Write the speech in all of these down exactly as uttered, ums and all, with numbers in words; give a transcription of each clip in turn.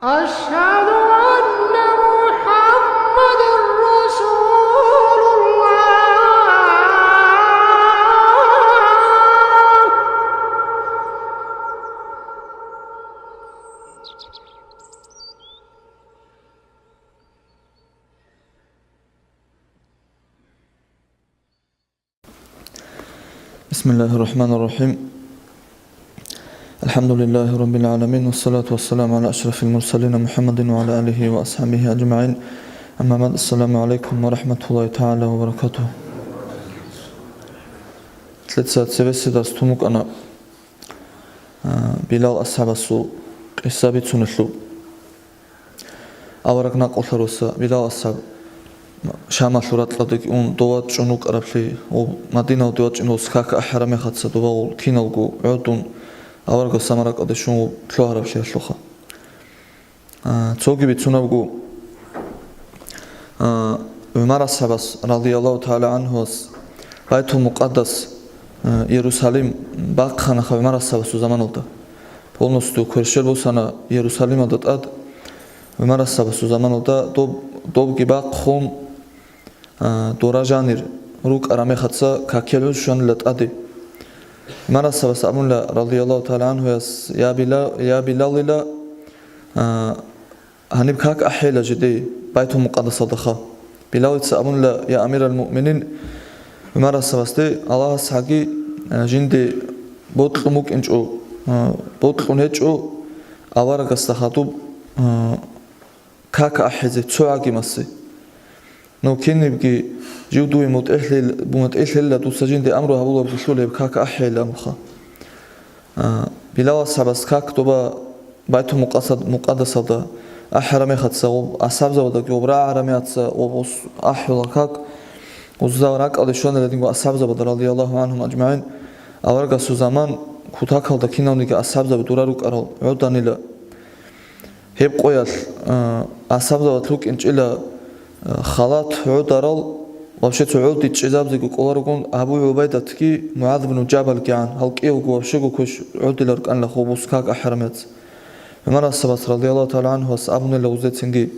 أشهد أن محمدا رسول الله. بسم الله الرحمن الرحيم. الحمد لله رب العالمين، والصلاة والسلام على أشرف المرسلين محمد وعلى آله وأصحابه أجمعين. أما بعد، السلام عليكم ورحمة الله تعالى وبركاته. Лъица цебесеб дарс тун букӀана, а, Билал асхӀабасул къисса бицунелъул. Авараг накъулъаруса Билал асхӀаб Шамалъул ракьалдеги ун дов вачӀун вукӀараблъи, ва Мадиналде вачӀун дос как ахӀараб мехаца, довал киналго гӀодун, аварагас самаракӀалде щун лъугьараблъиялъулха. А, цоги бицунабго, а, ГӀумар асхӀабас, радияллагьу тагӀала гӀанхуас, Байтул-Мукъаддас, а, Иерусалим бахъанаха ГӀумар асхӀабасул заманалда. Полностью кверщел босана Иерусалималда тӀад. ГӀумар асхӀабасул заманалда доб-, добги бахъун, а, дора жанир рукӀараб мехаца какил гӀуз щванила тӀаде. ГӀумар асхӀабас абуна, радияллагьу тагӀала гӀанхуяс, я Била-, я Билалила, а, гьаниб как ахӀейила жидее Байтул-Мукъаддасалдаха. Билалица абуна, я амирал муъминин, ГӀумар асхӀабасде, Аллагьас гьаги, а, жинде бокьун букӀинчӀо, а, бокьун гьечӀо аварагасда хадуб, а, как ахӀизе цо гӀагимасе. Ну, кинибги жив дуе мутӀигӀлъи-, мутӀигӀлъила, дуца жинде амру гьабулеб гьелъул гьеб как ахӀейилан абуха. А, Билал асхӀабас как доба Байтул-Мукъасад-, Мукъаддасалда ахӀараб мехаца, гъоб асхӀабзабадаги гъоб рагӀараб мехаца гъоб ус ахӀула как, гъузда ракӀалде щванила динго асхӀабзабада, радияллагьу гӀанхум аджмагӀин, аварагасул заман кутакалда киналниги асхӀабзаби дора рукӀарал гӀоданила. Гьеб къоялъ, а, асхӀабзабад лъукӀинчӀила, а, халат гӀодарал, вообще цо гӀодичӀезабзего кӀоларогун Абу ГӀубайдатги МугӀаз бну ЖабалгигӀан, гьал кӀиявго вообще-го квеш гӀодилар кӀанила хобус как ахӀараб мехаца. ГӀумар асхӀабас, радияллагьу тагӀала гӀанхуяс, абунила гъузецинги,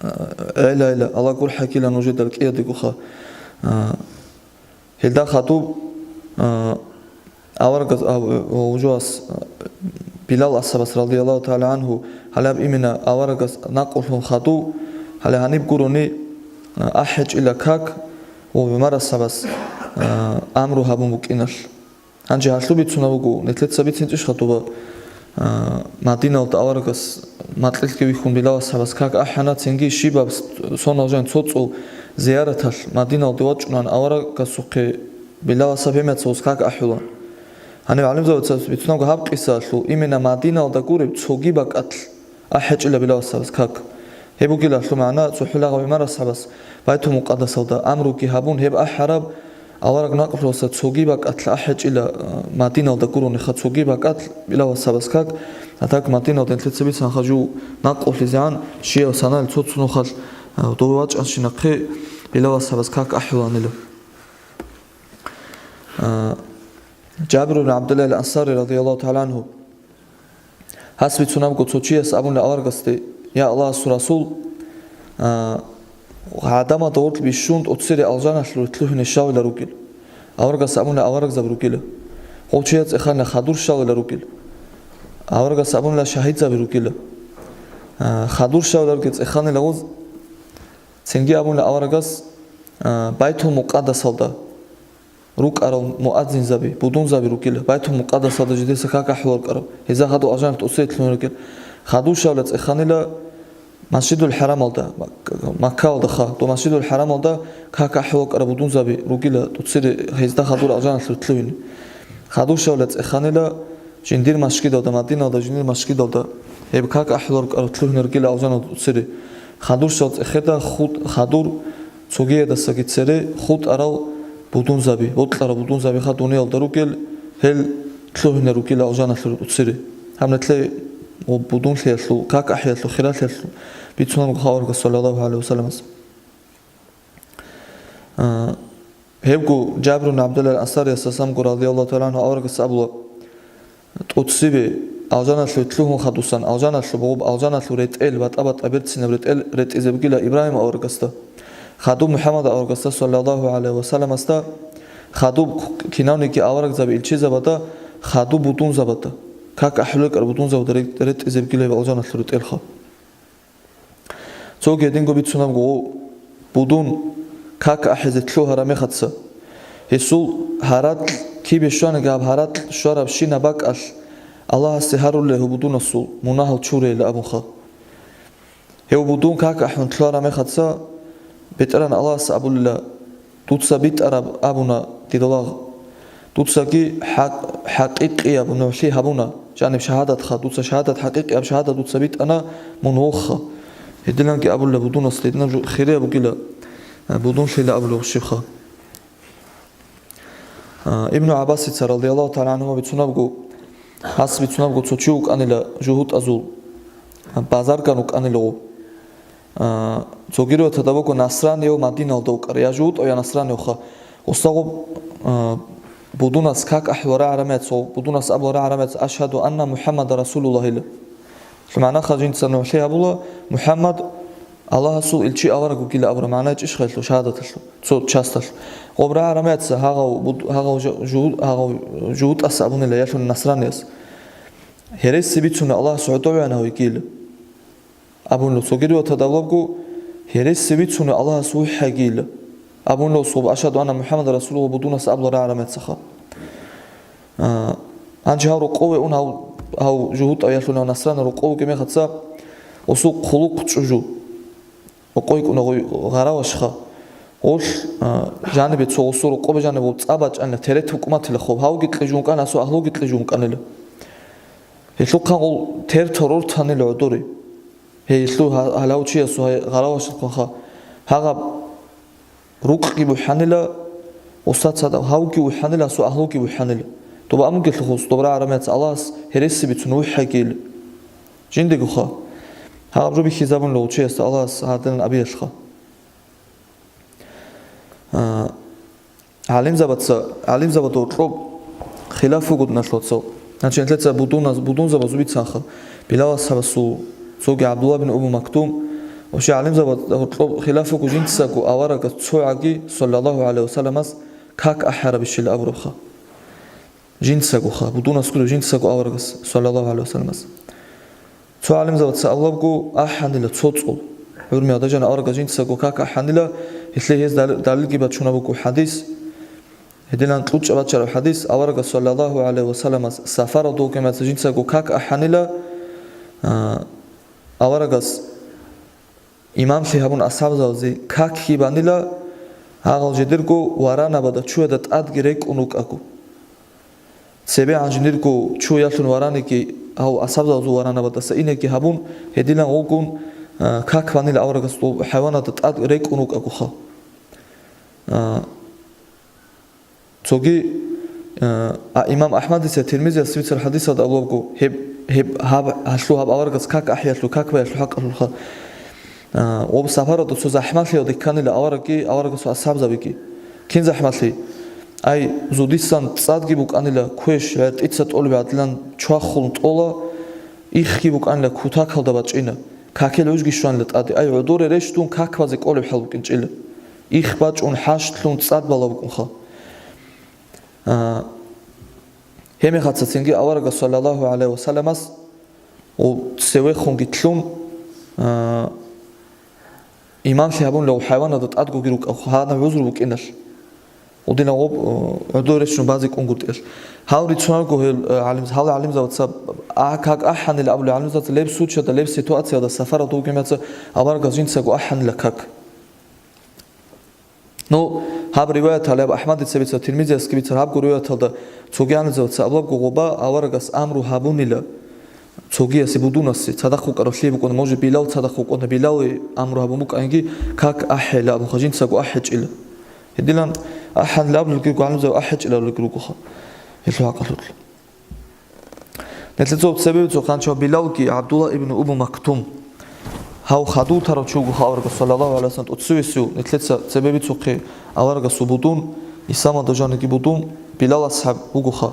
а, гӀела-гӀела, Аллагь гурхӀакила нужеда кӀиядегоха. А, Гьелда хадуб, а, аварагас, а, вужугьас, а, Билал асхӀабас, радияллагьу тагӀала гӀанху, гьалаб имина аварагас накъулъун хадуб, гьале гьаниб гурони, а, ахӀечӀила как ва ГӀумар асхӀабас, а, амру гьабун букӀиналъ. Гьанже гьалъуб бицунаб буго, нилъеца бицинчӀищ хадуба? А, Мадиналда аварагас макьилъги вихьун Билал асхӀабас как ахӀана, цинги щибаб с-, соналъ жан цо-цо зияраталъ Мадиналде вачӀунан аварагасухъе Билал асхӀаб гьемецаус как ахӀулан. Гьанив гӀалимзабаца бицунабго гьаб къисаялъул, именно Мадиналда гуреб цоги бакӀалъ ахӀечӀила Билал асхӀабас как. Гьеб бугилалъул магӀна, цохӀолагъа ГӀумар асхӀабас Байтул-Мукъаддасалда амруги гьабун гьеб ахӀараб, авараг накълуса цоги бакӀалъ ахӀечӀила, а, Мадиналда гурониха цоги бакӀалъ Билал асхӀабас как, а так Мадиналда нилъеца бицанха жив накълулъизегӀан, щияв санал цо-цо нухалъ, а, дове вачӀанщинахъе Билал асхӀабас как ахӀуланила. А, Жабир ибн ГӀабдуллагь ал-Ансари радияллагьу тагӀала гӀанху. Гьас бицунабго цо чияс абуна аварагасде: «Я Аллагьасул Расул, а, гӀадамалда гъорлъ бищун тӀоцере алжаналъур лъугьине щалила ругел». Аварагас абуна аварагзаби ругила. Гъов чияс цӀехана хадур щалила ругел. Аварагас абуна шагьидзаби ругила. А, хадур щалила ругел цӀеханила гъоз. Цинги абуна аварагас, а, Байтул-Мукъаддасалда рукӀарал муадзинзаби, будунзаби ругила, Байтул-Мукъаддасалда жидеса как ахӀулел рукӀарал, гьезда хадур алжаналъ тӀоцере лъугьине ругел. Хадур щалила цӀеханила Масжидул-ХӀарамалда, Мак-, Маккаялдаха, дов Масжидул-ХӀарамалда как ахӀулел рукӀарал будунзаби ругила тӀоцере, гьезда хадур алжаналъур лъугьине. Хадур щалила цӀеханила жиндир мажгиталда, Мадиналда жиндир мажгиталда гьеб как ахӀулел рукӀарал лъугьине ругила алжаналда тӀоцере. Хадур щал цӀехеда худ-, хадур цогиядасаги цере хутӀарал будунзаби, бокьарал будунзабиха дуниялда ругел, гьел лъугьине ругила алжаналъур тӀоцере. Гьаб нилъее будунлъиялъул, как ахӀиялъул хиралъиялъул бицунабго аварагас, саллаллагьу гӀалайгьи вассаламас. А, гьебго Жабир ибн ГӀабдуллагь ал-Ансарияс асамго, радияллагьу тагӀала гӀанху, аварагас абула: «ТӀоцебе алжаналъув лъугьун хадусан, алжаналъуб гъуб, алжаналъув ретӀел, батӀа-батӀа берцинаб ретӀел ретӀизе бугила Ибрагьим аварагасда, хадуб МухӀаммад аварагасда, саллаллагьу гӀалайгьи вассаламасда, хадуб кинавниги аварагзаби илчизабада, хадуб будунзабада, как ахӀулел ккар будунзабада ре-, ретӀизе бугила гьеб алжаналъув ретӀелха. Цоги гьединго бицунабго гъов, будун как ахӀизе лъугьараб мехаца, гьесул гьаракь, кибе щваниги гьаб гьаракь щварабщинаб бакӀалъ Аллагьасде гьарулел гьев будунасул мунагьал чурейилан абунха. Гьев будун как ахӀун лъугьараб мехаца, БетӀергьан Аллагьас абулила, Дуца битӀараб абуна дида лагъ. Дуцаги хӀакъ-, хӀакъикъияб нугӀлъи гьабуна, жаниб шагьадатха, дуца шагьадат, хӀакъикъияб шагьадат дуца битӀана, мун вохха. Гьединанги абулеб будунас гьединаб жо-, хирияб бугила, а, будунлъила абулеб щибха. А, Ибну ГӀаббасица, радияллагьу тагӀала гӀангьума, бицунабго, гьас бицунабго цо чи вукӀанила жугьутӀазул, а, базарган вукӀанила гъо. А, цоги риваяталда буго насранияв Мадиналда вукӀарав, я жугьутӀав, я насранивха. Гъосагъуб, а, будунас как ахӀуларагӀарамец, гъо, будунас абуларагӀарамец, «Ашгьаду анна МухӀаммадан расулуллагь» ила. МагӀнаха жинца нугӀлъи гьабула, МухӀаммад Аллагьасул илчи авараг вугила абураб магӀна гьечӀищха гьелъул шагьадаталъул, цо часталъ. Гъоб рагӀарамец гьагъав буд-, гьагъав жа-, жугьу-, гьагъав жугьутӀас абунила, ялъуна насранияс. Гьереси бицуна Аллагьас гӀодовегӀанав йигила. Абунила цоги риваяталда абулабго, гьереси бицуна Аллагьас вухӀ гьагила. Абунила цо, «Ашгьаду анна МухӀаммадан расулуллагь» будунас абула рагӀарамецаха. А, гьанже гьав рокъове ун, гьав, гьав жугьутӀав ялъуна насрана рокъов вугеб мехаца, осул хъулухъ чӀужу. Рокъой кӀуна гъой гъаравашха. Гъолъ, а, жанибе цо гъосул рокъобе жаниб цӀа бачӀанила, терет букӀматила хоб. Гьавги кьижун кӀана, асул агьлуги кьижун кӀанила. Гьелъухъан гъол тер торор танила гӀодоре. Гьелъул гьа-, гьалав чиясул гьай гъаравашалъухъанха. Гьагъаб рукъги бухӀанила, осда цадахъ гьавги вухӀанила, асул агьлуги вухӀанила. Доба амугелъухъ ус добра гӀарамияц Аллагьас гьереси бицун вухӀагил. Жиндигуха. Гьаб жо бихьизабунила гъов чиясда Аллагьас гьадинан абиялъха. А, гӀалимзабаца, гӀалимзабада гьоркьоб хилаф вуго дуналъул цо. Значит, нилъеца будуназ-, будунзабазул бицанха. Билал асхӀабасул, цоги ГӀабдулла бин Уму Мактум. Вообще гӀалимзабада гьоркьоб хилаф вуго жинцаго аварагас цогӀаги, саллаллагьу гӀалайгьи вассаламас, как ахӀарабищила абурабха. Жинцагоха, будунас гуреб жинцаго аварагас, саллаллагьу гӀалайгьи вассаламас. Цо гӀалимзабаца абулабго, ахӀанила цо цӀул. ГӀурми гьадажан аварагас жинцаго как ахӀанила, гьелъие гьез дал-, далилги бачунаб буго хӀадис. Гьединан кьучӀаб бачараб хӀадис, аварагас, саллаллагьу гӀалайгьи вассаламас, сафаралда вукӀанмеца жинцаго как ахӀанила, а, аварагас имамлъи гьабун асхӀабзабазе какги банила, гьагъал жидерго варанабада чуяда тӀадги рекӀун рукӀаго. ЦебегӀан жиндирго чуялъун вараниги, гьав асхӀабзабазул варанабадаса инеги гьабун, гьедилан гъугун, а, как банила аварагас дов хӀайванада тӀад рекӀун рукӀагоха. А, цоги, а, а, имам АхӀмадица, Тирмизияс бицараб хӀадисалда абулабго, гьеб, гьеб, гьаб, гьалъу гьаб аварагас как ахӀиялъул, как баялъул хӀакъалъулха. А, ва сапаралда цо захӀмалъиялде кканила аварагги, аварагасул асхӀабзабиги. Кин захӀмалъи? Ай, зудисан цӀадги букӀанила квеш, гӀертӀица тӀолеб гӀадилан чвахулун тӀола, ихги букӀанила кутакалда бачӀина, какил гӀужги щванила тӀаде. Ай, гӀодоре рещтӀун как базе кӀолеб хӀал букӀинчӀила. Их бачӀун, хӀашдлъун цӀад бала букӀунха. А, гьемехаца цинги аварагас, саллаллагьу гӀалайгьи вассаламас, гъо, цевехунги лъун, а, имамлъи гьабунила гъо хӀайванада тӀадгоги рукӀа, гьанав гӀузру букӀиналъ. Гъодинав гъоб, а, гӀодоре рещтӀун базе кӀунгутӀиялъ. Гьал рицунарго гьел, а, гӀалим-, гьал гӀалимзабаца, а, как ахӀанила абулел гӀалимзабаца, леб случайда, леб ситуациялда сафаралда вугемеца аварагас жинцаго ахӀанила как. Ну, гьаб риваяталъ гьаб АхӀмадица бицар, Тирмизиясги бицар, гьабго риваяталда цоги гӀалимзабаца абулабго гъоба аварагас амру гьабунила цогиясе будунасе, цадахъ вукӀаравлъи букӀана, може, Билал цадахъ вукӀана, Билале амру гьабун букӀанги, как ахӀела абунха, жинцаго ахӀечӀила. Гьедилан ахӀанила абулелги гӀалимзаб ахӀечӀила абулелги ругоха. Гьелъул хӀакъалъулъ. Нилъеца цебе бицухъанчав Билалги ГӀабдулла ибн Уму Мактум. Гьав хадув тарав чи вугоха аварагас, саллаллагьу гӀалайгьи вассалам, тӀоцевесев, нилъеца цебе бицухъе аварагасул будун, исламалда жаниги будун, Билал асхӀаб вугоха.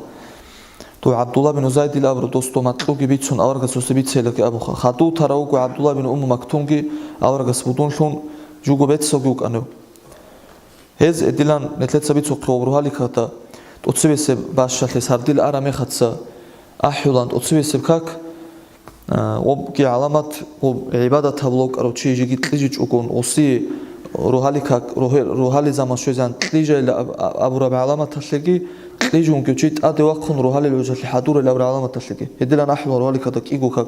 Дов ГӀабдулла бин Зайдил абураб дос дов макьуги бицун аварагасусе бицейилаги абуха. Хадув тарав вуго ГӀабдулла бин Умму Мактумги аварагас будунлъун жуго бецавги вукӀанев. Гьез эдилан нилъеца бицухъе гъоб рогьаликакда тӀоцебесеб бащалъе сардил араб мехаца ахӀулан тӀоцебесеб как, а, гъобги гӀаламат, гъоб гӀибадат гьабулев вукӀарав чи жеги кьижичӀогун, гъосие рогьаликак, рогье-, рогьалил заман щвезегӀан кьижайилан аб-, аб-, абураб гӀаламаталъеги кьижунги чи тӀаде вахъун рогьалил гӀужалъе хӀадурайилан абураб гӀаламаталъеги. Гьедилан ахӀулан рогьаликакда кӀиго как,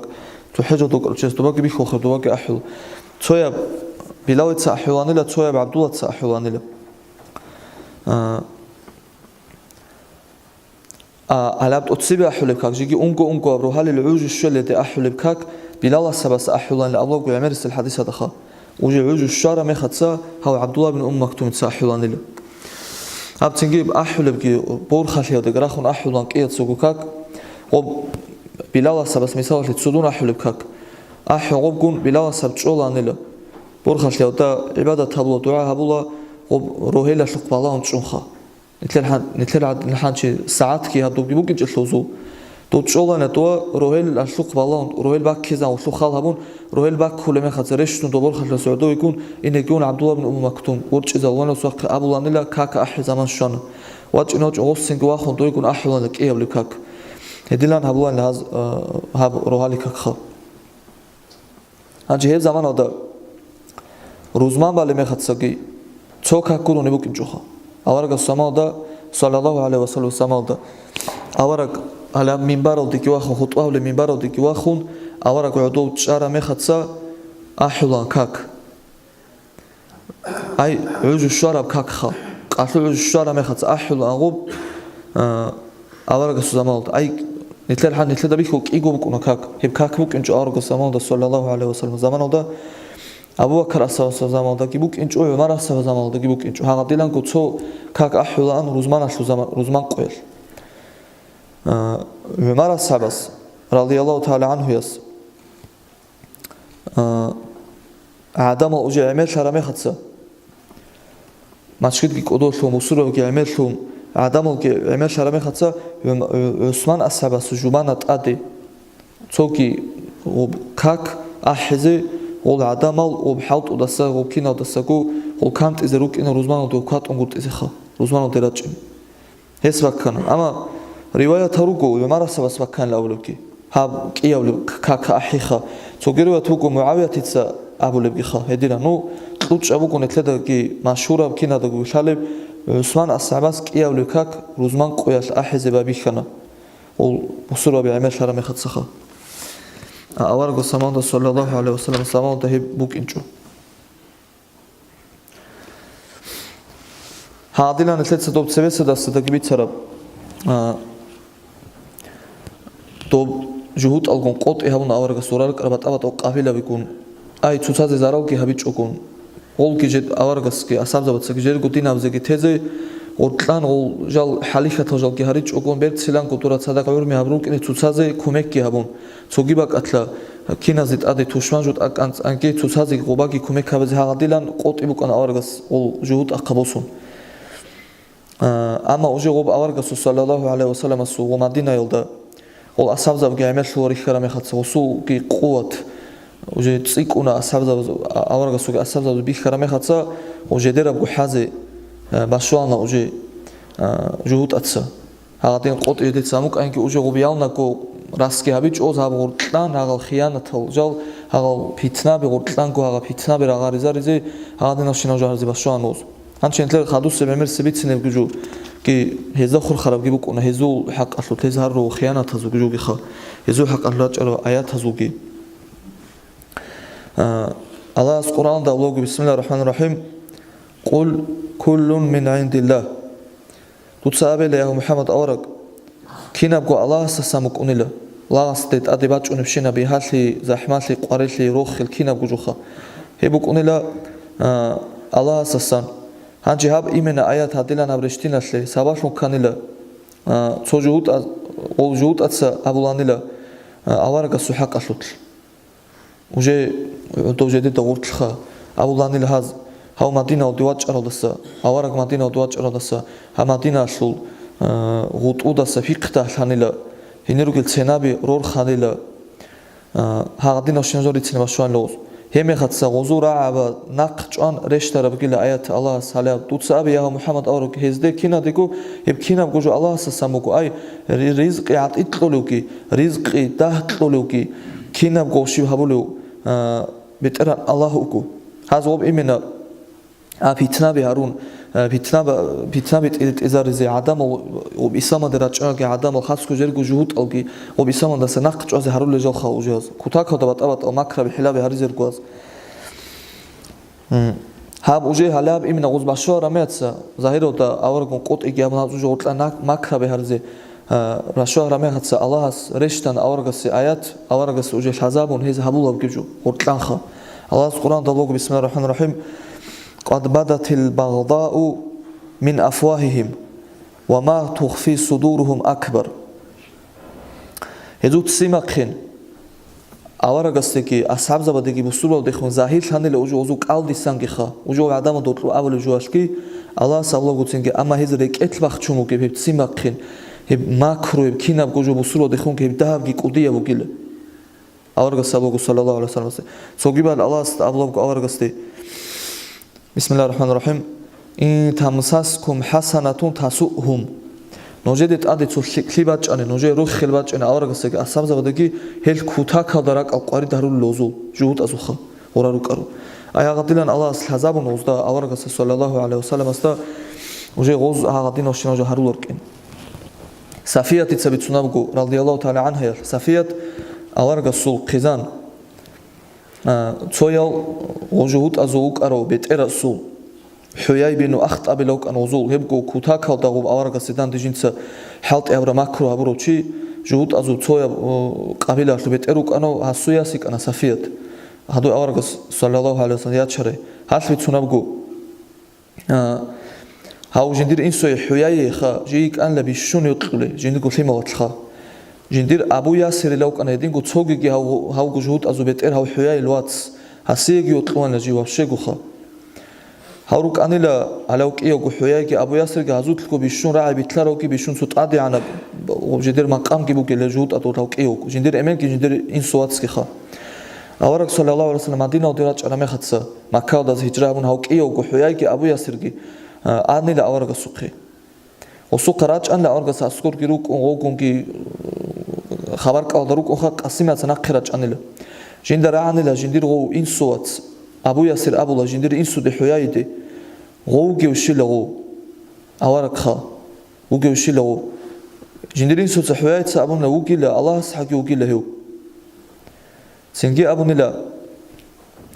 цохӀо жо докӀарав чияс добаги бихьулха, добаги ахӀула. Цояб Билалица ахӀуланила, цояб ГӀабдуллаца ахӀуланила. А, а, гьалаб тӀоцебе ахӀулеб как, жеги унго-унгояб рогьалил гӀужу щвеледе ахӀулеб как, Билаласабас ахӀуланила абулаго гӀемерисел хӀадисадаха. Уже гӀужу щвараб мехаца гьав ГӀабдулла бин Умму Мактумица ахӀуланила. Гьаб цинги ахӀулебги борхалъиялдаги рахун ахӀулан кӀияцаго как, гъоб Билаласабас мисалалъе цудун ахӀулеб как. АхӀун гъобгун Билаласаб чӀоланила. Борхалъиялда гӀибадат гьабула, дугӀа гьабула, гъоб рогьелалъухъ балагьун чӀунха. Нилъер гьан-, нилъер гьад-, гьанчи сагӀатги гьадубги букӀинчӀелъул зул. Дов чӀолана дова рогьелалъухъ балагьун, рогьел баккизан гъулъухъ хал гьабун, рогьел баккулеб мехалъ рещтӀун дов борхалъиялъ гӀодовегун, инегун ГӀабдулла бин Умму Мактум, ворчӀизавуланасухъе абуланила, кака ахӀи заман щвана. ВачӀин-вачӀун гъосинги вахун дойгун ахӀуланила кӀиявлеб как. Гьедилан гьабуланила гьаз, а, гьаб рогьаликакха. Гьанже гьеб заманалда рузман балеб мехацаги цо как гурони букӀинчӀоха. Аварагас заманалда, саллаллагьу гӀалайгьи ва саллам заманалда, авараг гьалаб минбаралдеги вахун, хутӀба гьабулеб минбаралдеги вахун, авараг гӀодов чӀараб мехаца ахӀулан как. Ай, гӀужу щвараб какха. Къалъу гӀужу щвараб мехаца ахӀулан гъуб, а, аварагасул заманалда. Ай, нилъер гьан-, нилъеда бихьул кӀиго букӀуна как. Гьеб как букӀинчӀо аварагасул заманалда, саллаллагьу гӀалайгьи ва саллам, заманалда, Абу Бакар асхӀабасул заманалдаги букӀинчӀо, ГӀумар асхӀабасул заманалдаги букӀинчӀо. Гьагъадиланго цо как ахӀулаан рузманалъул заман, рузман къоялъ. А, ГӀумар асхӀабас, радияллагьу тагӀала гӀанхуяс, А, гӀадамал уже гӀемерлъараб мехаца, мачгидги кӀодолъун, бусурбабги гӀемерлъун, гӀадамалги гӀемерлъараб мехаца, ГӀум-, ГӀу-, ГӀусман асхӀабас жубана тӀаде цоги гъоб как ахӀизе, гъол гӀадамал гъоб хӀалтӀудаса, гъоб киналдасаго гъол кантӀизе рукӀина рузманалде кватӀунгутӀизеха, рузманалде рачӀин. Гьес ваккана. Амма риваятал руго, ГӀумар асхӀабас вакканила абулебги, гьаб кӀиявлеб к-, как ахӀиха. Цоги риваят буго, МугӀавиятица абулебгиха, гьедина. Ну, кьучӀаб буго нилъедаги машгьураб, киналдаго вилълъалеб, ГӀусман асхӀабас кӀиявлеб как рузман къоялъ ахӀизе байбихьана. Гъол бусурбаби гӀемерлъараб мехацаха. А аварагасул заманалда, саллаллагьу гӀалайгьи ва саллам, заманалда гьеб букӀинчӀо. Гьадинан нилъеца доб цебесадасадаги бицараб, а, доб жугьутӀалгун къотӀи гьабун аварагасул раркъараб батӀа-батӀал къабилабигун, ай, цоцазе заралги гьабичӀогун, гъолги жед аварагасги асхӀабзабацаги жерго дин абизеги тезе, гъоркьан гъол жал хӀалихьатал жалги гьаричӀогун, берциланго дура цадахъ гӀурми гьаб рукӀине цоцазе кумекги гьабун, цоги бакӀалъа киназе тӀаде тушман жо тӀакӀанцӀанги цоцазе гъобаги кумек гьабизе гьагъадилан къотӀи букӀана аварагас гъол жугьутӀахъа босун. А, амма уже гъоб аварагасул, саллаллагьу гӀалайгьи ва салламасул, гъо Мадинаялда гъол асхӀабзабги гӀемерлъула рихьараб мехалца, гъосулги къуват, уже цӀикӀкӀуна асхӀабзабаз, а, аварагасулги асхӀабзабаз бихьараб мехалца, гъо жедерабго хӀазе, а, башвана уже, а, жугьутӀаца. Гьагъадин къотӀи дица амукӀанги уже гъубиялнаго расги гьабичӀоз гьаб гъоркьан гьагъал хиянатал жал, гьагъал питнаби гъоркьанго гьагъал питнаби рагъаризаризе, гьагъадинал щинал жагьаризе башвана уз. Гьанчи нилъер хадусеб гӀемерисеб бицинебги жо, ги гьезда хурхарабги букӀуна, гьезул хӀакъалъулъ, гьез гьарурав хиянатазулги жогиха, гьезул хӀакъалъулъ рачӀарал аятазулги. А, Аллагьас Къуръанда абулаго, бисмиллагьир рахӀманир рахӀим, «Къул куллун мин гӀиндиллагь». Дуца абила, я МухӀаммад авараг, кинабго Аллагьасасан букӀунила, лагъасде тӀаде бачӀунебщинаб бигьалъи, захӀмалъи, къварилъи, рохел кинабго жоха. Гьеб букӀунила, а, Аллагьасасан. Гьанже гьаб имена аят гьадилан гьаб рещтиналъе сабаблъун кканила, а, цо жугьутӀа-, гъов жугьутӀаца абуланила, а, аварагасул хӀакъалъулъ. Уже дов жедеда гъоркьха абуланила гьаз, гьав Мадиналде вачӀаралдаса, авараг Мадиналде вачӀаралдаса, гьав Мадиналъул, а, гъутӀудаса фикъда лъанила, Гьенир ругел ценаби рорханила, а, гьагъадинал щиназул рицине башван лугъуз. Гьеб мехалъ гъозул рагӀаба нахъ чӀван рещтараб бугила аят Аллагьас гьалаб: «Дуца абе, я МухӀаммад», авараг, гьезде кинадего, гьеб кинабго жо Аллагьасасан буго, ай, ри-, ризкъи гӀатӀи кьолевги, ризкъи дагь кьолевги, кинабго щиб гьабулев, а, БетӀеран Аллагь вуго. Гьаз гъоб имена А питнаби гьарун, э, питнаба-, питнаби тӀи-, тӀизаризе гӀадамал, об исламалде рачӀунарги гӀадамал хасго жерго жугьутӀалги, об исламалдаса нахъ чӀвазе гьарулел жалха ужаз. Кутакалда батӀа-батӀал макраби хӀилаби гьаризергоаз. М. Гьаб уже гьалаб имна гъуз башвараб меца, загьиралда аварагун къотӀиги абун гьаб уже гъоркьа нак-, макраби гьаризе, э, башвараб мехаца Аллагьас рещтан аварагасе аят, аварагас уже лъазабун гьез гьабулабги жо гъоркьанха. Аллагьас Къуръанда лого: «Бисмиллагьир рахӀманир рахӀим. Къад бадатил багъдау мин афвагьигьим, ва ма тухфи судуругьум акбар». Гьезул ццимахъин аварагасдеги, асхӀабзабадеги бусурбабдехун загьирлъанила уже гъозул кӀалдисангиха, уже гъол гӀадамал докьул абулеб жугьалъги, Аллагьас абулагоцинги, амма гьез рекӀелъ бахчун бугеб гьеб ццимахъин, гьеб макру, гьеб кинабго жо бусурбабдехунги гьеб дагьабги кӀудияб бугила. Аварагас абулаго, саллаллагьу гӀалайгьи вассаллам, цогибал Аллагьас абулаго аварагасде, Бисмиллагьир рахӀманир рахӀим. «Ин тамсаскум хӀасанатун тасуъгьум». Нужеде тӀаде цо лъикӀлъи бачӀани, нужее руххел бачӀани аварагасдаги асхӀабзабадаги гьел кутакалда ракӀал къварид гьарулел гъозул, жугьутӀазулха гъура рукӀару. Ай гьагъадилан Аллагьас лъазабун гъозда аварагасда, саллаллагьу гӀалайгьи вассалламасда, уже гъоз гьагъадинал щинал жо гьаруларкӀин. Сафиятица бицунабго, радияллагьу тагӀала гӀангьаялъ, Сафият аварагасул хъизан, а, цоял гъо жугьутӀазул вукӀарав бетӀерасул, ХӀуяй бину Ахтабила вукӀан гъозул, гьебго кутакалда гъуб аварагасе данде жинца хӀалтӀи гьабураб макру гьабурав чи, жугьутӀазул цояб, о, къабилалъул бетӀер вукӀанав, гьасуяс йикӀана Сафият. Гьадуй аварагас, саллаллагьу гӀалайгьи вассаллам, ячарай. Гьалъ бицунабго, А, гьав жиндир инсуе ХӀуяйиха, жий йикӀанила бищун йокьулей, жиндирго лъималалъха. Жиндир Абу Ясирила вукӀана гьединго цогиги гьав-, гьавго жугьутӀазул бетӀер гьав ХӀуяйил вац, гьасиеги йокьуланила жий вабщегоха. Гьав рукӀанила гьалав кӀиявго ХӀуяйги Абу Ясирги гьазулъго бищун рагӀи битлъаравги бищун цо тӀадегӀанаб жидер макъамги бугела жугьутӀазул гьав кӀиявго, жиндир эменги жиндир инсу вацгиха. Авараг, саллаллагьу гӀалайгьи вассаллам, Мадиналде рачӀараб мехаца, Маккалдаса гьижра гьабун гьав кӀиявго ХӀуяйги Абу Ясирги, а, анила аварагасухъе. Гъосухъа рачӀанила аварагас аскӀорги рукӀун, гъогунги, э, хабар кӀалда рукӀунха, Къасимица нахъе рачӀанила. Жинда рагӀанила жиндир гъов инсу вац, Абу Ясир абула жиндир инсуде ХӀуяйиде, гъов вугевщила гъов, аварагха, вугевщила гъов. Жиндир инсуца ХӀуяйица абуна вугила, Аллагьасхъаги вугила гьев. Цинги абунила,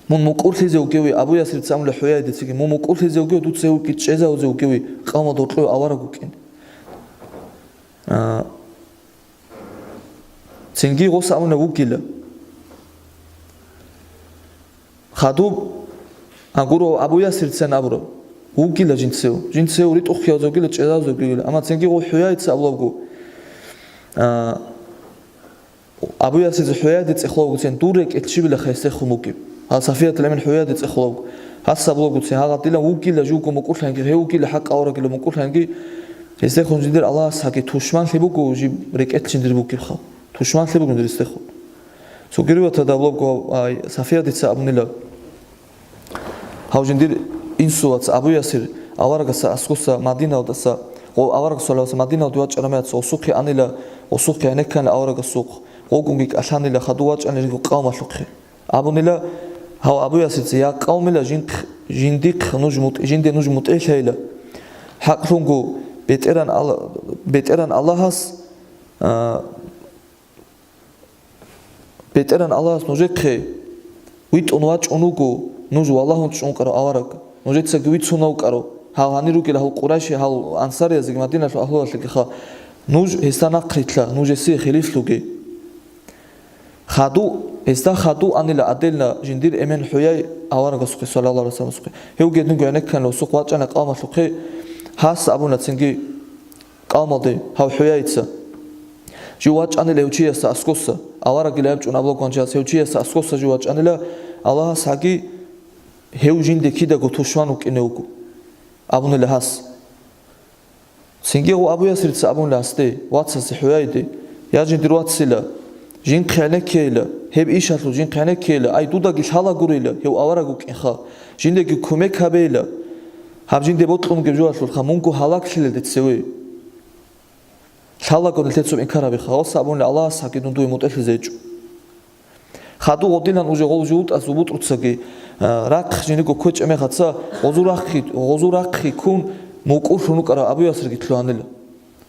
мун мукӀурлъизе вугеве, Абу Ясирца амула ХӀуяйидецаги, мун мукӀурлъизе вугев, дуца гьевги чӀезавзе вугеве, къавмалда гьоркьове авараг вукӀин. А, цинги гъос амуна вугила. Хадуб, агуро Абу Ясирцан абураб, вугила жинцев, жинцев ритӀухъ ккеявзе вугила, чӀезавзе вугила. Амма цинги гъо ХӀуяйица абулабго, а, Абу Ясирца ХӀуяйиде цӀехолабгоцин, дур рекӀелъ щибила хесехун вукӀиб. Гьал Сафиятил Эмин ХӀуяйиде цӀехолабго. Гьас абулагоцин, гьагъадилан вугила живго мукӀурлъанги, гьев вугила хӀакъ аварагила мукӀурлъанги, гьесдехун жиндир Аллагьасхъаги тушманлъи буго жиб рекӀелъ жиндир букӀибха. Тушманлъи буго жиндир гьесдехун. Цогири ватада абулаго, ай, Сафиятица абунила. Гьав жиндир инсу вац Абу Ясир аварагаса аскоса Мадиналдаса, гъо-, авараг саллаллагьу гӀалайгьи вассаллам Мадиналде вачӀараб мехалъ гъосухъе анила, гъосухъе гьенекканила аварагасухъ, гъогунги кӀалъанила, хадув вачӀанила жиндирго къавмалъухъе. Абунила гьав Абу Ясирца, я къавмила, жиндихъ-, жиндихъ нуж мутӀ-, жинде нуж мутӀигӀлъайила. ХӀакълъунго, БетӀеран Алла-, БетӀеран Аллагьас, а, БетӀеран Аллагьас нужехъе витӀун вачӀун вуго нуж валагьун чӀункӀарав авараг, нужецаги вицун вукӀарав, гьал гьанир ругел гьал Къурайши, гьал ансариязеги Мадиналъул агьлуялъегиха, нуж гьесда нахърилълъа, нуж гьесие хилифлъуге. Хаду, гьесда хаду анила адельна жиндир эмен ХӀуяй аварагасухъе, саллаллагьу гӀалайгьи вассалламасухъе. Гьев гьединго гӀенекканила гъосухъ вачӀана къавмалъухъе, гьас абуна цинги, къавмалде гьав ХӀуяйица. Жив вачӀанила гьев чиясда аскоса, аварагила яб чӀун абулаго гьанже гьас, гьев чиясда аскоса жив вачӀанила, Аллагьасхъаги гьев жинде кидаго тушман вукӀине вуго, абунила гьас. Цинги гъо Абу Ясирца абунила гьасде, вацасе ХӀуяйиде, Я жиндир вацила, жинхъ гӀенеккейила, гьеб ишалъул жинхъ гӀенеккейила, ай, дудаги лъала гурила, гьев авараг вукӀинха, жиндеги кумек гьабейила, гьаб жинде бокьун бугеб жоялъулха, мунго гьалаглъилелде цеве. Лъалаго нилъецо инкар гьабиха, гьалса абуни Аллагьас гьагидун дуе мутӀелъизе гьечӀо. Хадув гъодилан уже гъол жугьутӀаз убутӀруцаги, а, рахъ жиниго кквечӀеб мехаца, гъозу рахъи, гъозу рахъи ккун мукӀурлъун рукӀарав Абу Ясирги лъугьанила.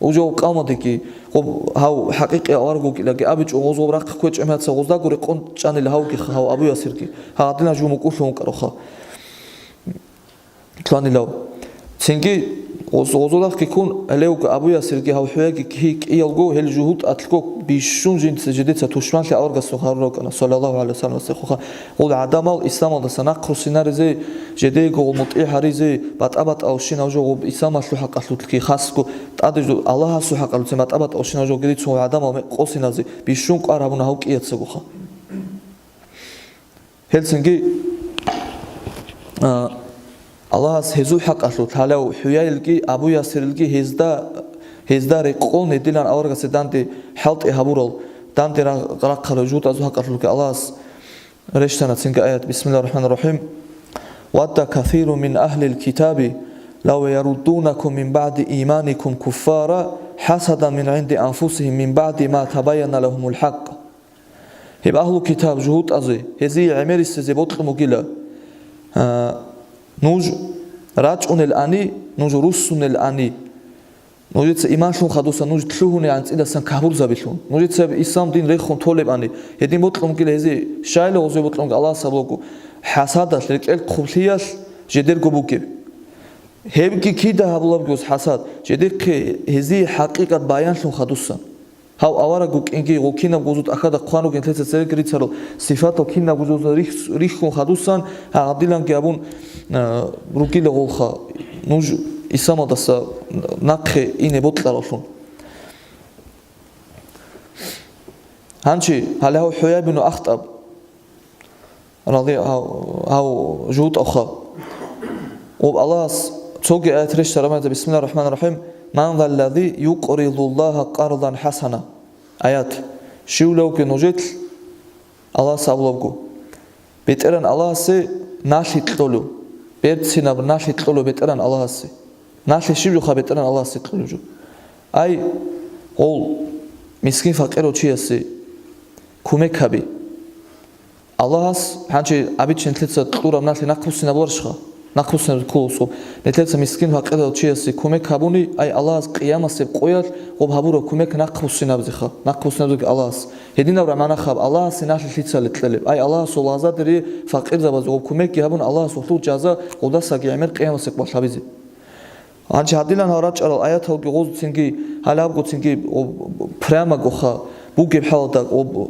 Уже гъоб къавмадеги, гъоб гьав хӀакъикъи авараг вукӀилаги абичӀо, гъоз гъоб рахъ кквечӀеб мехаца гъоздаго рекъон чӀанила гьавги, гьав Абу Ясирги, гьагъадилан жив мукӀурлъун вукӀаравха. Лъугьанилав. Цинги гъоз-, гъозурахъги ккун, гьелевго Абу Ясирги гьав хӀуяги кки-, кӀиялго гьел жугьутӀ атлъго бищун жинца жидеца тушманлъи аварагасухъ гьарурав вукӀана, саллаллагьу гӀалайгьи вассалам, гьесухъа. Гъул гӀадамал исламалдаса нахъ руссинаризе, жидеего гъул мутӀигӀ гьаризе, батӀа-батӀалщинав жо гъуб исламалъул хӀакъалъулъги хасго, тӀаде жо Аллагьасул хӀакъалъулъе батӀа-батӀалщинав жо гирицун гъул гӀадамал мекъ къосиназе бищун кӀвар гьабуна гьав кӀияцагоха. Гьелцинги, а, Аллагьас гьезул хӀакъалъулъ гьалав хӀуяилги Абу Ясирилги гьезда, гьезда рекъон гьедилан аварагасе данде хӀалтӀи гьабурал, данде ра-, рахъарал жугьутӀазул хӀакъалъулъги Аллагьас рещтана цинги аят. Бисмиллагьир рахӀманир рахӀим. «Вадда касирун мин агьлил китаби лав яруддунакум мин баъди иманикум куффара хӀасадан мин гӀинди анфусигьим мин баъди ма табаяна лагьумул хӀакъ». Гьеб агьлу китаб жугьутӀазе, гьезие гӀемерисезе бокьун бугила, а, нуж рачӀунел ани, нуж руссунел ани, нужеца иман лъун хадусан нуж лъугьуни анцӀидасан кагьурзабилъун, нужеца ислам дин рехун толеб ани, гьедин бокьун бугила гьезие, щайла гъозе бокьун Аллагьас абулаго, хӀасадалъ, рекӀел хъублъиялъ жедерго бугеб. Гьебги кида гьабулаб гьес хӀасад, жедехъе гьезие хӀакъикъат баянлъун хадусан. Гьав авараг вукӀинги, гъол кинабго гъозул тӀахьазда хъван ругин, нилъеца цереги рицарал сифатал кинабго гъозул рихс-, рихьун хадусан, гьагъадиланги абун, а, ругила гъолха, нуж исламалдаса нахъе ине бокьаравлъун. Гьанчи, гьале гьав ХӀуяй бину Ахтаб, Рази-, гьав, гьав жугьутӀавха. Гъуб Аллагьас цоги аят рещтӀараб гьанже, бисмиллагьир рахӀманир рахӀим, «Ман заллази юкъридуллагьа къардан хӀасана». Аят. Щивлавги нужелъ Аллагьас абулабго, БетӀеран Аллагьасе налъи кьолев, берцинаб налъи кьолев БетӀеран Аллагьасе. Налъи щиб жоха БетӀеран Аллагьасе кьолев жо? Ай, гъол мискин-факъирав чиясе кумек гьабе. Аллагьас гьанже абичи нилъеца кьураб налъи нахъбуссинабуларищха? Нахъбуссинаб кколесо. Нилъеца мискин-факъирав чиясе кумек гьабуни, ай, Аллагьас къиямасеб къоялъ гъоб гьабураб кумек нахъбуссинабзеха, нахъбуссинабзеги Аллагьас. Гьединаб рамана хаб, Аллагьасе налъи лъицале кьелеб? Ай, Аллагьасул лагъзадере факъирзабазе гъоб кумекги гьабун, Аллагьас гъолъул жаза гъодасаги гӀемер къиямасеб къоялъ гьабизе. Гьанже гьадилан гьал рачӀарал аяталги гъозцинги, гьалабгоцинги, о, прямагоха бугеб хӀалда, о,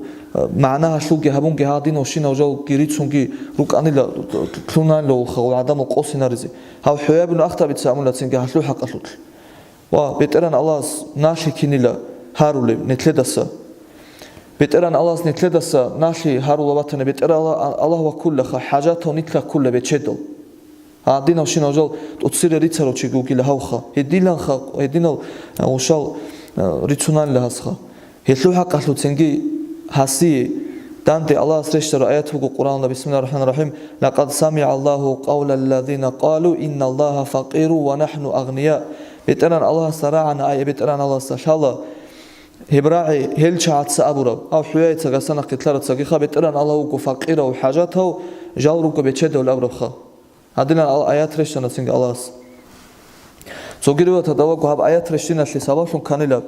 магӀна гьалъулги гьабунги гьадин ошинав жалги рицунги рукӀанила, лъунанила улха гъол гӀадамал къосинаризе. Гьав ХӀуяб ибн Ахтабица амулацинги гьалъул хӀакъалъулъ. Ва БетӀеран Аллагьас налъи кинила гьарулеб нилъедаса? БетӀеран Аллагьас нилъедаса налъи гьарула ватани, БетӀеран Аллагь, Аллагь ваккулаха, хӀажатав нилъа ккула бечедал. Гьадинав щинав жал тӀоцере рицарав чиги вугила гьавха. Гьединанха, гьединал, а, ушал, а, рицунанила гьасха. Гьелъул хӀакъалъуцинги гьасие данде Аллагьас рещтараб аят буго Къуръаналда, бисмиллагьир рахӀманир рахӀим, «Лакъад самигӀаллагьу къавлаллазина къалу инналлагьа факъиру ва нахӀну агъния». БетӀеран Аллагьасда рагӀана, ай, БетӀеран Аллагьасда лъала гьеб рагӀи гьел чагӀаца абураб, гьав ХӀуяйица гасанахъе лъарацагиха, БетӀеран Аллагь вуго факъирав, хӀажатав, жал руго бечедав абурабха. Гьадинан ал-, аят рещтӀана цинги Аллагьас. Цоги риваяталда ваго гьаб аят рещтӀиналъе сабаблъун кканила,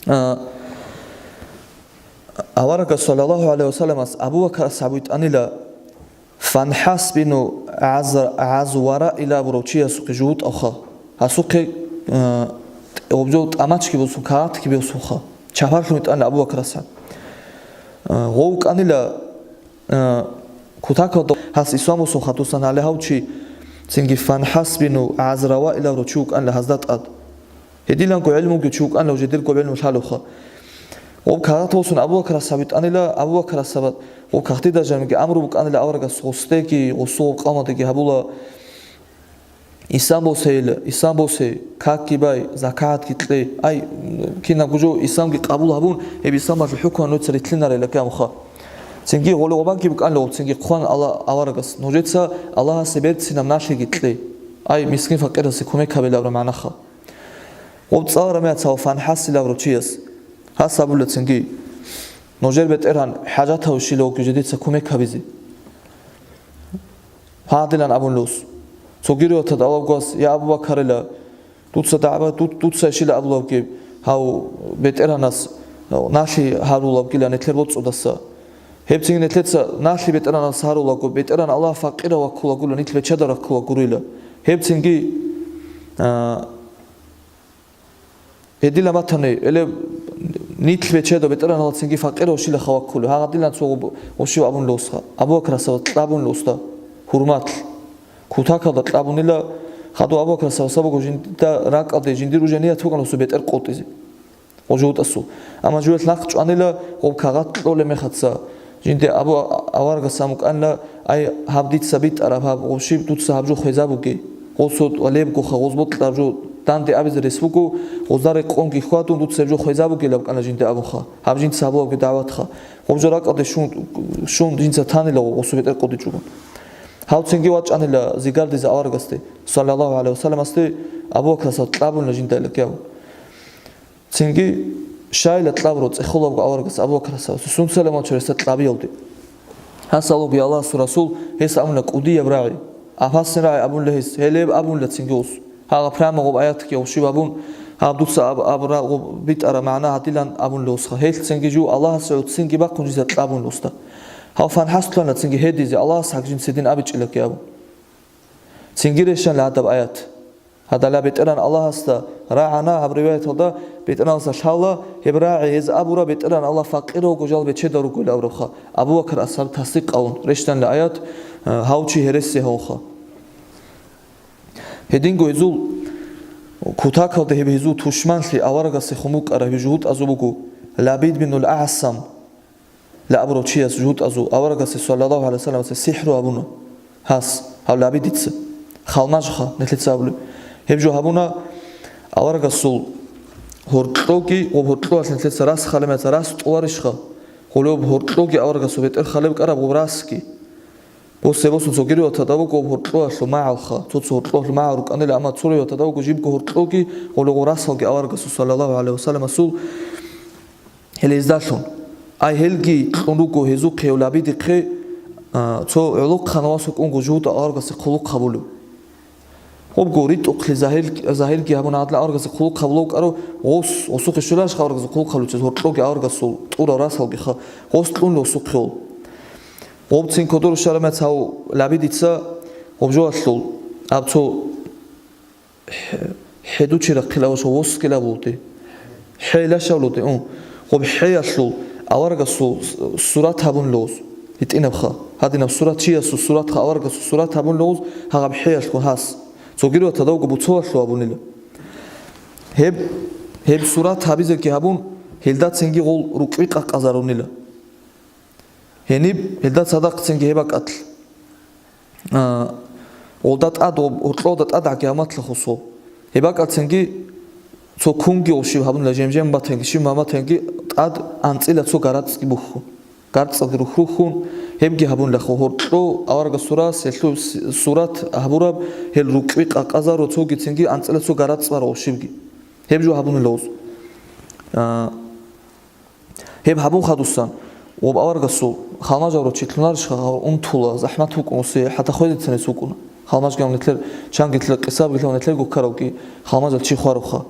а, аварагас, саллаллагьу гӀалайгьи ва салламас, Абу Бакр асхӀаб витӀанила, Фанхас бину ГӀаз-, ГӀазвара илабурав чиясухъе жугьутӀавха. Гьасухъе, а, гъоб жо тӀамачги босун, кагъатги босунха. Чапарлъун витӀанила Абу Бакр асхӀаб. А, гъов вукӀанила, а, кутакалда гьас ислам босун хадусан гьале гьав чи, цинги Фанхас бину ГӀазрава илаврав чи вукӀанила гьазда тӀад. Гьединанго гӀелмуги чи вукӀанила жидерго гӀелму лъалевха. Гъоб кагъат босун Абу Бакр асхӀаб витӀанила, Абу Бакр асхӀаб гъоб кагътида жанги амру букӀанила аварагас гъосдеги, гъосул гъоб къавмадеги гьабула. Ислам босейила, ислам босе, какги бай, закагӀатги кье. Ай, кинабго жо исламги къабул гьабун, гьеб исламалъул хӀукму нужеца рилълъинарила ккамха. Цинги гъоле гъобанги букӀанила гъоб цинги хъван Алла аварагас, нужеца Аллагьасе берцинаб налъиги кье. Ай, мискин-факъирасе кумек гьабила абураб магӀнаха. Гъоб цӀалараб мехалъ гьав ФанхӀас абурав чияс гьас абула цинги, нужер БетӀергьан хӀажатав щила вугев жидеца кумек гьабизе. Гьадилан абун лус. Цоги риваяталда абулеб гьас, я Абу Бакарила, дуца дагӀба-, ду-, дуца щила абулеб гьав БетӀергьанас налъи гьарулеб гила нилъер боцӀудаса. Гьеб цинги нилъеца налъи БетӀергьанас гьарулаго, БетӀергьан Аллагь факъирав ваккулагула, нилъ бечеда раккулагурила. Гьеб цинги, а, Гьедила батани, эле нилъ бечедав БетӀергьанасда цинги факъирав щилаха ваккулев, гьагъадилан цо гъоб-, гъоб щив абун лосха, Абу Бакр асхӀабас кьабун лосда, гьурмат. Кутакалда кьабунила, хадув Абу Бакр асхӀабасда буго жинда ракӀалде жиндир уже ният букӀана гъосул бетӀер къотӀизе. Гъожу вутӀасул. Амма жуялъ нахъ чӀванила гъоб кагъат кьолеб мехаца, жинде Абу аварагас амукӀанила, ай, гьаб дица битӀараб гьаб гъоб щиб, дуца гьаб жо хвезабуге. Гъосул ва лебгоха, гъоз бокьараб жо данде абизе рес буго, гъозда рекъонги хьвадун, дуца гьеб жо хвезабугелаб кӀана жинде абуха, гьаб жинца гьабулабги дагӀватха. Гъоб жо ракӀалде щун, щун жинца танила гъосул бетӀер къотӀичӀого. Гьав цинги вачӀанила зигардизе аварагасде, саллаллагьу гӀалайгьи ва салламасде, Абу Бакр асхӀабас кьабуна жинда гьеле кьабун. Цинги щайила кьабуро цӀехолабго аварагас Абу Бакр асхӀабас, сунцайила мачо гьесда кьабиялде. Гьас абула, я Аллагьасул Расул, гьес абуна кӀудияб рагӀи. Апасин рагӀи абула гьес, гьелеб абула цинги гъос. Гьагъа прямо гъоб аятги гъоб щиб абун, гьаб дуца аб-, абура гъоб битӀараб магӀна гьадилан абун лосха. Гьелъ цинги жив Аллагьасе гӀуццинги бахъун жинца кьабун лосда. Гьав ФанхӀас лъана цинги гьедизе, Аллагьас гьакӀ жинца дин абичӀилаки абун. Цинги рещтӀана гьадаб аят. Гьадала БетӀергьан Аллагьасда рагӀана, гьаб риваяталда БетӀергьанасда лъала, гьеб рагӀи гьез абура БетӀергьан Аллагь факъирав вуго, жал бечедал ругоил абурабха, Абу Бакр асхӀаб тасдикъ гьавун, рещтӀанила аят, э, гьав чи гьереси гьавуха. Гьединго гьезул кутакалда гьеб гьезул тушманлъи аварагасехун букӀараб гьеб жугьутӀазул буго Лабид бинул АгӀсам. Лабурав чияс жугьутӀазул аварагасе, саллаллагьу гӀалайгьи ва салламасе, сихӀру гьабуна гьас, гьав Лабидица. Халмажха нилъеца абулеб. Гьеб жо гьабуна аварагасул гьоркьоги, гъоб гьоркьоялъ нилъеца рас халемаца рас тӀуварищха? Гъолеб гьоркьоги аварагасул бетӀер халеб кӀараб гъоб расги. Босе-босун цоги риваяталда буго гъоб гьоркьоялъул магӀалха, цо-цо гьоркьоялъул магӀал рукӀанила, амма цо риваяталда буго жибго гьоркьоги гъолеб гъоб расалги аварагасул, саллаллагьу гӀалайгьи ва салламасул, гьеле гьездалъун. Ай, гьелги кьун руго гьезухъе, гьев Лабидихъе, а, цо гӀолохъанав вас вукӀунго жугьутӀа аварагасде хъулухъ гьабулев. Гъобго ритӀухълъи загьир-, загьирги гьабуна гьадин аварагасде хъулухъ гьабулев вукӀарав, гъос, гъосухъе щвеларищха аварагасде хъулухъ гьабулев, гъоркьоги аварагасул тӀурал расалгиха, гъос кьун лосухъе гъол. Гъобцин кодор щвараб мехалъ гьав Лабидица гъоб жоялъул, аб цо ХӀе-, хӀедучи рахъила ва шо воскила булти. ХӀела шавлуди, ун. Гъоб хӀеялъул аварагасул с-, сурат гьабун лугъуз. ГьитӀинабха. Гьадинаб сурат чиясул суратха аварагасул сурат гьабун лугъуз, гьагъаб хӀеялъго гьас. Цогиро тадавго буцовалъу абунила. Гьеб, гьеб сурат гьабизеги гьабун, гьелдацинги гъол рукӀи къакъазарунила. Гьениб гьелда цадахъцинги гьеб бакӀалъ, а, гъолда тӀад, гъоб-, гьоркьолда тӀад гӀагияматлъа хусул. Гьеб бакӀалцинги цо кунги гъов щиб гьабунила, жемжем батанги, щиб ма батанги тӀад анцӀила цо гарацӀги бухьун. ГарцӀалги рухь-рухьун, гьебги гьабунилахъо гьоркьо аварагасул рас, гьелъул с-, сурат гьабураб, гьел рукӀи къакъазару цогицинги анцӀила цо гарацӀ барав щибги. Гьеб жо гьабунила гъоз. А, Гьеб гьабун хадусан, гъоб аварагасул, халмажавра чи лъунарищха гъав унтула, захӀмат вукӀун усе, хӀатта хвезецинес вукӀуна. Халмажгав нилъер, чангилъа къисабгилъав нилъер гуккаравги, халмажал чи хваруха.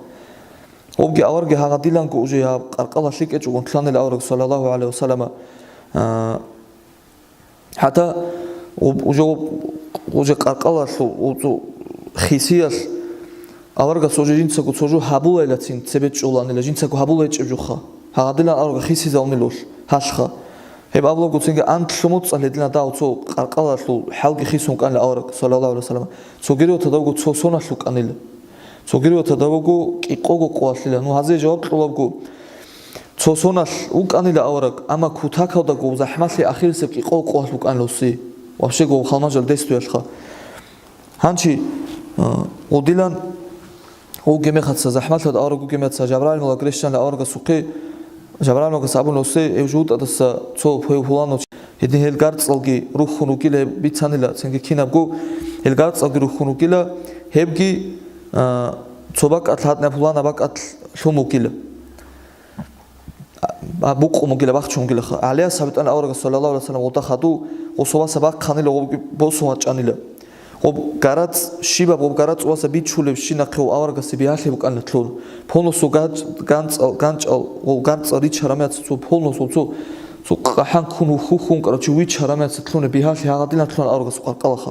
Гъобги аварги гьагъадиланго уже гьаб къаркъала лъикӀечӀого унтуланила авараг, саллаллагьу гӀалайгьи ва саллама, а, ХӀатта гъуб-, уже, уже къаркъалалъул, уже хисиялъ аварагас уже жинцаго цо жо гьабулайилацин цебе чӀоланила, жинцаго гьабулайчӀеб жоха. Гьагъадилан аварага хисизавунилул гьалъха. Гьеб абулагоцинги анлъу моцӀалъ гьедина дагьав цо къаркъалалъул хӀалги хисун кӀанила авараг, саллаллагьу гӀалайгьи ва саллам. Цогириго тадавго цо соналъ вукӀанила. Цогириго тадавго кӀикъого къоялъила. Ну, гьазе жаваб кьолабго, цо соналъ вукӀанила авараг, амма кутакалдаго захӀмалъи ахирисеб кӀикъого къоялъ вукӀанила уси. Вообще-го халмажал дестуялъха. Гьанчи, А, гъудилан, гъугемехаца, захӀмалъад авараг гугемеца, Жабраил малак рещтӀана аварагасухъе, Жабраил малакас абуна усе, гьев жугьутӀадаса цо пугьев пуланав чи, гьедин гьел гарцӀалги рухьун ругила гьеб бицанила, цинги кинабго гьел гарцӀалги рухьун ругила, гьебги, а, цо бакӀалъ гьадинаб пулана бакӀалъ лъун вугила. А, букъун бугила, бахчун бугилаха. ГӀалияс гьабитӀан аварагас, саллаллагьу гӀалайгьи вассалам, гъода хадув, гъосоваса бахъанила, гъобги босун вачӀанила. Гъоб гарацӀ, щибаб гъоб гарацӀ васа бичулебщинахъе гъов аварагасе бигьалъи букӀанила лъун. Полностью ганч-, ганцӀал, ганчӀал гъов гарцӀал ричараб меца цо полностью цо, цо къахӀан ккун вухь-, вухьун ккарав чи вичараб меца лъуна бигьалъи гьагъадилан лъуна аварагас къаркъалаха.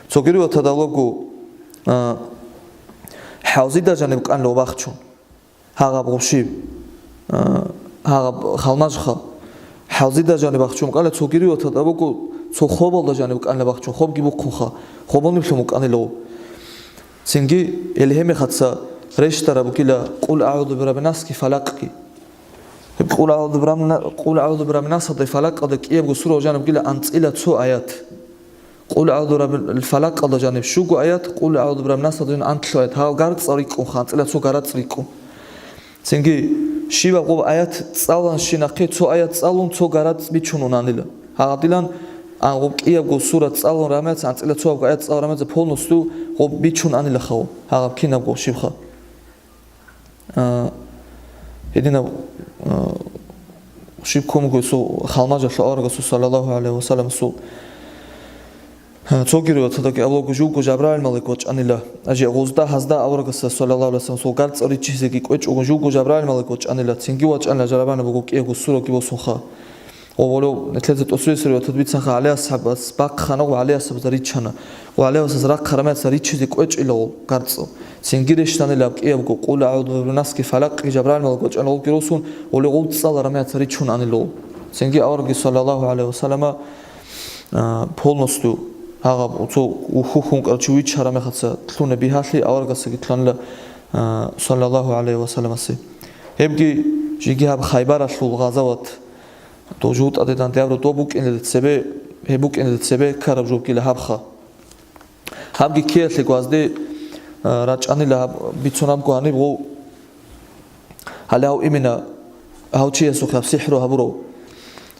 Цоги риватада лого, а, хӀалзида жаниб букӀанила бахчун. Гьагъаб гъуб щиб? А, гьагъаб халмажха. ХӀалзида жаниб бахчун букӀанила, цоги риватада буго, цо хобалда жаниб букӀанила бахчун, хобги бухъунха, хобалниблъун букӀанила гъов. Цинги гьел гьемехаца рещтӀараб бугила Къул агӀузу бираббиннасги Фалакъги. Гьеб Къул агӀузу бираббинна-, Къул агӀузу бираббиннасалда Фалакъалда кӀиябго сура жаниб бугила анцӀила цо аят. Къул агӀузу бираббил Фалакъалда жаниб щуго аят, Къул агӀузу бираббиннасалда жаниб анлъго аят. Гьал гарцӀал рикӀкӀунха, анцӀила цо гарацӀ рикӀкӀун. Цинги щибаб гъоб аят цӀаланщинахъе цо аят цӀалун, цо гарацӀ бичун унанила. Гьагъадилан, а, гъоб кӀиябго сура цӀалун рамеца, анцӀила цоябго аят цӀалун рамеца, полностью гъоб бичун анилаха гъоб, гьагъаб кинабго щибха. А, гьединаб, а, щиб ккун буго гьесул халмажалъул аварагасул, саллаллагьу гӀалайгьи вассаламасул. А, цоги риватадаги абулаго, живго Жабраил малик вачӀанила. Ажи гъозда-гьазда аварагасда, саллаллагьу гӀалайгьи вассаламасул, гарцӀал риччизеги кӀвечӀого, живго Жабраил малик вачӀанила. Цинги вачӀанила, жарабана буго кӀиябго сураги босунха. Ва волев, нилъеца тӀоцевесев риватат бицанха, ГӀали асхӀабас бахъана ва ГӀали асхӀабазда риччана. Ва ГӀали асхӀабас рахъараб меца риччизе кӀвечӀила гъол гарцӀал. Цинги рещтӀанила гьаб кӀиябго Къул агӀузу бираббиннасги Фалакъги, Жабраил малик вачӀана гъолги росун, гъоле гъол цӀалараб меца ричун анила гъол. Цинги аварагги, саллаллагьу гӀалайгьи вассалама, а, полностью гьагъаб цо ухьухьун кӀарчи вичараб мехаца лъуна бигьалъи аварагасаги лъанила, а, саллаллагьу гӀалайгьи вассаламасе. Гьебги жеги гьаб Хайбаралъул гъазават, дов жугьутӀаде данде гьаб рутӀа букӀиналде цебе, гьеб букӀиналде цебе ккараб жо бугила гьабха. Гьабги ккеялъе гвазде, а, рачӀанила гьаб бицунабго гьаниб гъов, гьале гьав имина гьав чиясухъе гьаб сихӀру гьабурав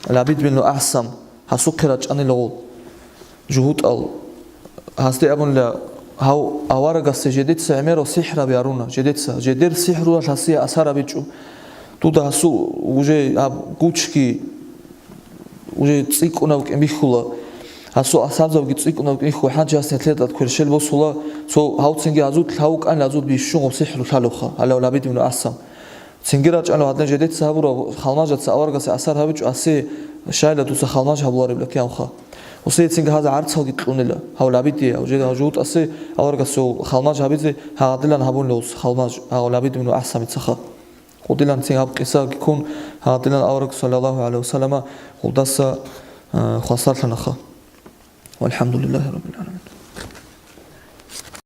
Лабид бин АхӀсам, гьасухъе рачӀанила гъол жугьутӀал. Гьасде абунила, гьав аварагасе жедеца гӀемерал сихӀраби гьаруна, жедеца, жедер сихӀруялъ гьасие асар гьабичӀо. Дуда гьасул уже гьаб гучги уже цӀикӀкӀунаб кӀин бихьула. Гьасул асабзабги цӀикӀкӀунаб кӀин бихьула, хӀанчи гьас нилъеда тӀад кверщел босула, цо гьавцинги гьазул лъавукӀан гьазул бищун гъоб сихӀру лъалуха, гьалав Лабид ибн АхӀсам. Цинги рачӀана гьадин жедеца гьабураб халмажаца аваргасе асар гьабичӀо, асе щайла дуца халмаж гьабуларебла киямха. Усее цинги гьаза гӀарцалги кьунила, гьав Лабидие, гьав жеда гьав жугьутӀасе аваргасе халмаж гьабизе гьагъадилан гьабунила ус халмаж, гьав Лабид ибн АхӀсамицаха. Гъудилан цин гьаб къисаги ккун, гьадилан авараг, саллаллагьу гӀалайгьи вассалама, гъулдаса, а, хвасарлъанаха. ВалхӀамдулиллагьи раббил гӀаламин.